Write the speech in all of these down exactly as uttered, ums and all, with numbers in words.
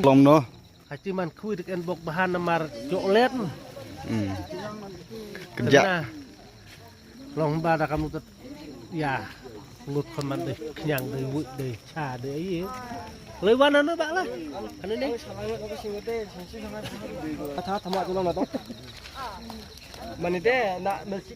Long no. Hati man khui dek en bok bahan namar chocolate. Hmm. Kerja. Long ba da kam lut ya. Lut kham man dei khñiang dei wut dei cha dei ai. Lei wan anu ba la. Anu ne. Kata thama tu long na to. Mani de na melsi.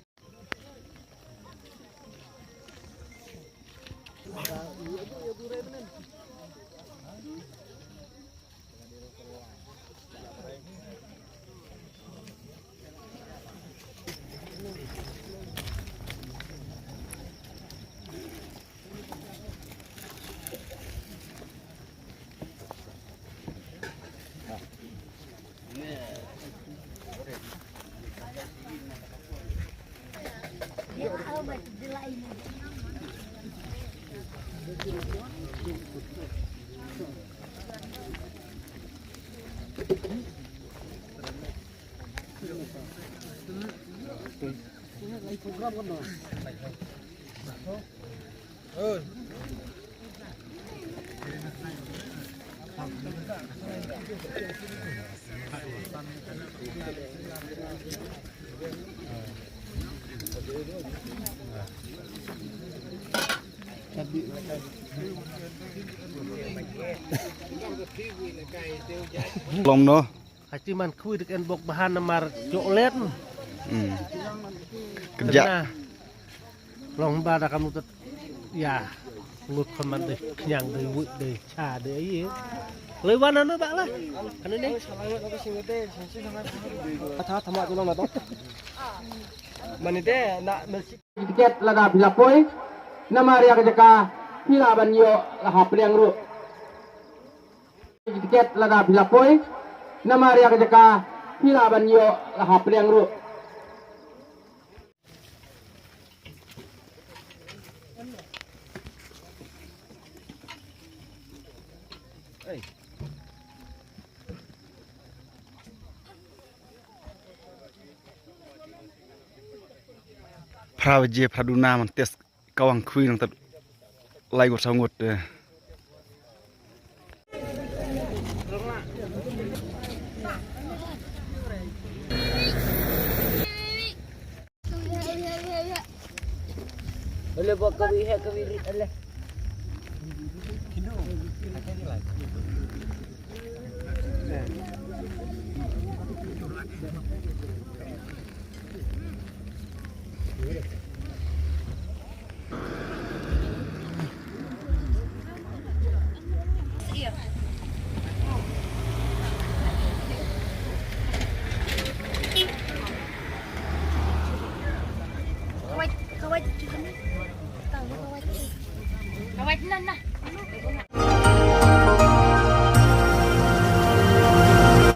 Long no. Hati man khui dek en bok bahan namar chocolate. Hmm. Kerja. Long ba da kam lut ya. Lut kham man dei khñiang dei wut dei cha dei ai. Lei wan anu ba la. Anu ne. Kata thama tu long na to. Mani de na melsi. Tiket lada phi la poi namar ïa ka jaka phi lah ban ïoh la ha pliang ruh. Tiket lada phi la poi namar ïa ka jaka phi lah ban ïoh la ha pliang ruh. Phra baje phra duna man test kawang khui nang tat lai ngut saw ngut, eh. Boleh buat kami, eh, kami rit, eh.